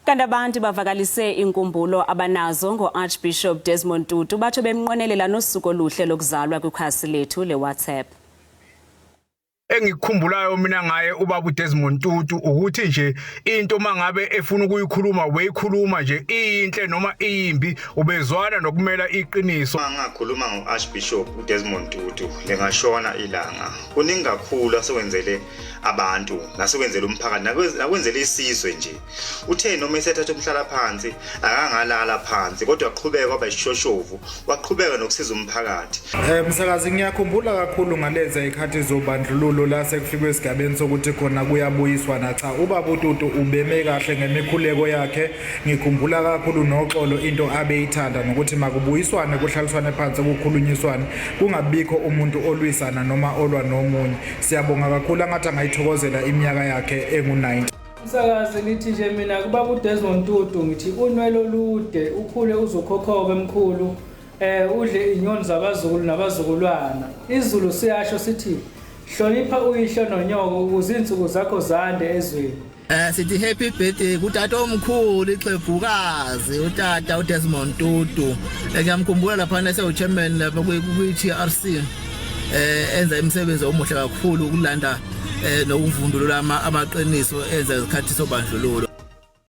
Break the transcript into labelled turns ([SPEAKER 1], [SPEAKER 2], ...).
[SPEAKER 1] Kanti abantu bavakalise iinkumbulo abanazo ngo-Archbishop Desmond Tutu, batsho bemnqwenelela nosuku oluhle lokuzalwa kwikhasi lethu leWhatsApp.
[SPEAKER 2] Engikukhumbulayo mina ngaye ubaba uDesmond Tutu ukuthi nje into mangabe efuna ukuyikhuluma weyikhuluma nje, iyinhle noma iyimbi, ubezwana nokumela iqiniso.
[SPEAKER 3] Mangakhuluma ngo-Archbishop uDesmond Tutu lingashona ilanga. Kuningi kakhulu asekwenzele abantu nasekwenzele umphakathi nakwenzele isizwe nje. Uthe noma esethatha umhlalaphansi akangalala phansi kodwa waqhubeka waba isishoshovu, waqhubeka nokusiza umphakathi.
[SPEAKER 4] Msakazi, ngiyakhumbula kakhulu ngaleza ikhathi zobandlululo la sekufikwe esigabeni sokuthi khona kuyabuyiswana. Cha, ubaba uTutu ubeme kahle ngemikhuleko yakhe. Ngikhumbula kakhulu noxolo, into abeyithanda nokuthi makubuyiswane, kuhlaliswane phansi, kukhulunyiswane, kungabikho umuntu olwisana noma olwa nomunye. Siyabonga kakhulu, angathi angayithokozela iminyaka yakhe engu-90.
[SPEAKER 5] Msakazi, ngithi nje mina kubaba uDesmond Tutu ngithi unwele olude, ukhule uzokhokhoba emkhulu, udle inyoni zabazukulu nabazukulwana. Izulu siyasho sithi hlonipha uyihlo nonyoko ukuze insuku zakho zande ezweni.
[SPEAKER 6] Sithi happy birthday kutata omkhulu, ixhegukazi, utata uDesmond Tutu. Ngiyamkhumbula lapha ese chairman lapha kwi TRC, enza imisebenzi omuhle kakhulu ukulanda nokuvundulula amaqiniso enza isikhathi sobandlululo.